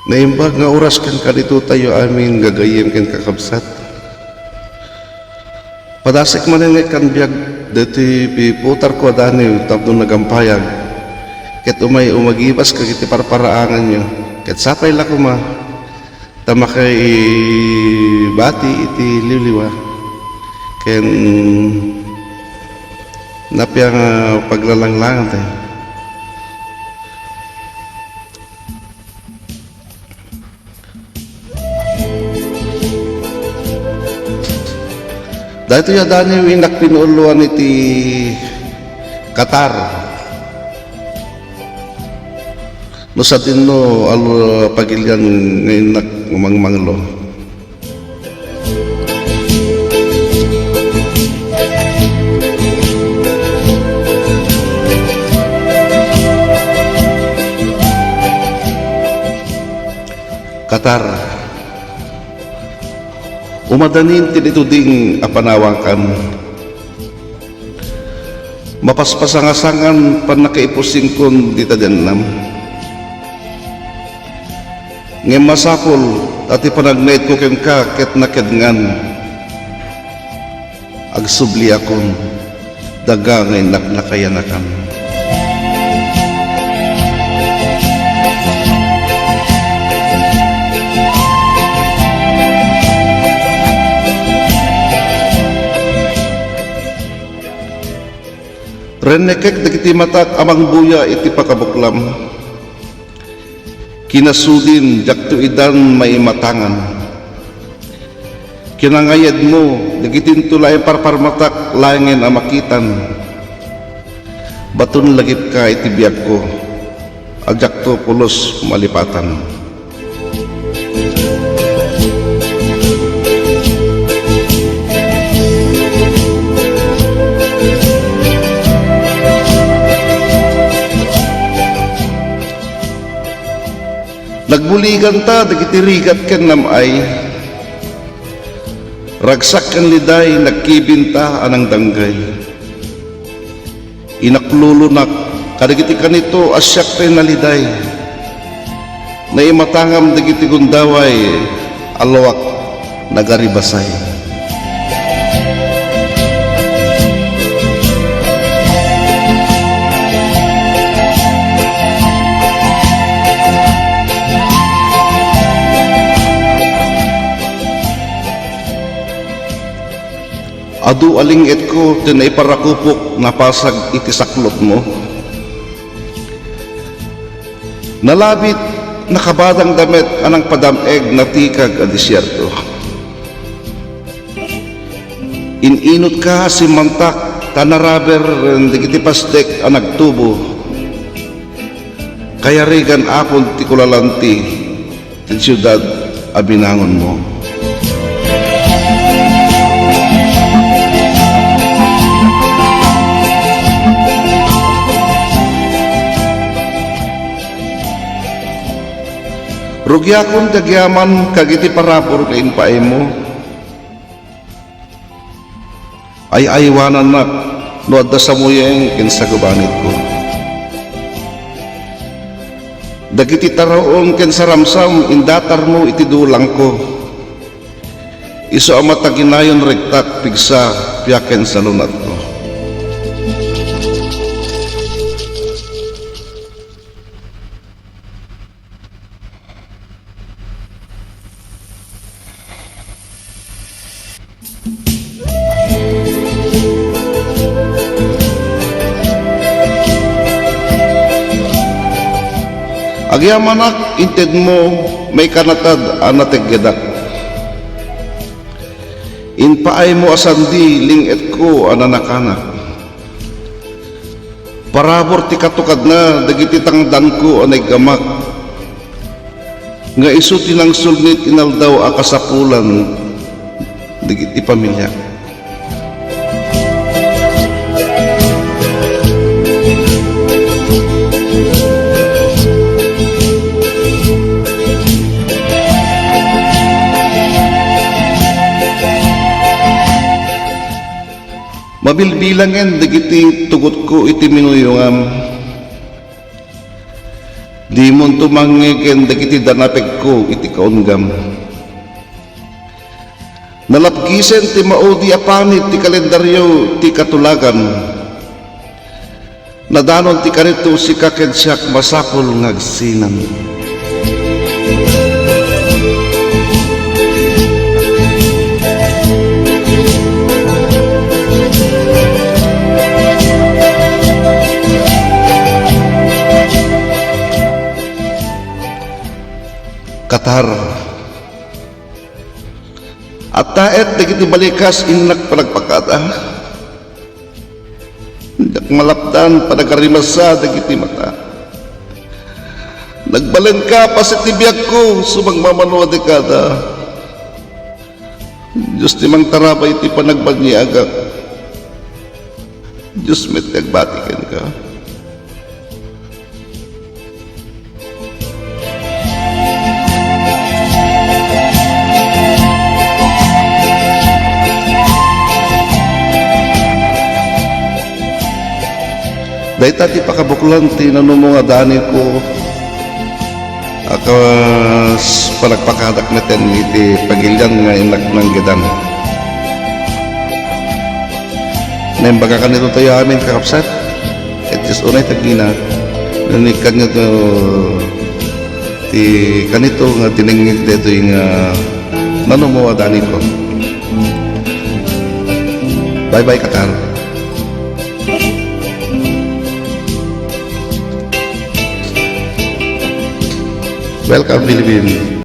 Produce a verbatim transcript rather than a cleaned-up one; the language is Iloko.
Naimbag nga oras kenka ditotayo amin, gagayyem ken kakabsat. Padasek manen nga ikkan biag ditoy piputarko a daniw tapno nagampayag, ket umay umagibas kadagiti parparaanganyo, ket sapay la koma ta makaibati iti liwliwa ken napia nga paglalanglangan tayo. Daytoy a daniw innak pinuuluan iti Qatar. No sadinno, al-, pagilian nga innak mangmanglo. Qatar, umadanin ti dituding a panawankan. Mapaspasangasangan pannakaipusingkon dita dennam. Ngem masapul ta ti panagnaedko kenka ket nakedngan. Agsubliakon, daga nga innak nakayanakan. Rennekek dagiti matak a mangbuya iti pakabuklam. Kinasudim, diakto idan maimatangan. Kinangayadmo, dagitinto laeng parparmatak laengen a makitan. Baton lagipka iti biagko, a diakto pulos malipatan. Nagbuliganta dagiti rigat ken nam-ay. Ragsak ken liday, nagkibinta a nangdanggay. Inaklulunak kadagiti kanito a siak ti naliday. Naimatangam dagiti gundaway a luak nagaribasay. Adu a ling-etko ti naiparakupok napasag iti saklotmo. Nalabit, nakabadangda met a nangpadam-eg natikag a desierto. In-inutka a simmantak ta naraber dagiti pasdek a nagtubo. Kayarigan, Apo, ti kulalanti ti siudad a binangonmo. Rugiakon ti agyaman kadagiti parabur nga impaaymo. Ay-aywanannak no adda samuyeng ken sagubanitko. Dagiti taraon ken saramsam indatarmo iti dulangko. Isu a mataginayon rektak pigsa piaken salunatko. Agyamanak, intedmo, maikanatad a nateggedak. Impaaymo a sandi, ling-etko a nanakanak. Parabur ti katukadna dagiti tangdanko a naiggamak, nga isu ti nangsulnit inaldaw a kasapulan dagiti pamiliak. Mabilbilangen dagiti tugotko iti minuyongam. Dimonto mangngegen dagiti danapegko iti kaunggam. Nalapgisen ti maudi a panit ti kalendario ti katulagan. Nadanon ti karito, sika ken siak masapul nga agsinam. Katar, attaet dagiti balikas, innak panagpakada. Diak malapdan, panagarimasa dagiti mata. Nagbalenka, paset ti biagko, sumagmamano a dekada. Dios ti mangtarabay iti panagbanniagak. Dios met ti agbati kenka. Dayta ti pakabuklan ti nanumo nga daniko a kas panagpakadak metten iti pagilian nga innak nanggedan. Naimbagak kanito tayo amin, kakabsat. Ket dios unay tagina. Nanikkan nga to ti kanito nga tinengngeg daytoy nga nanumo a daniko. Bye-bye, Qatar. Welcome, Philippines.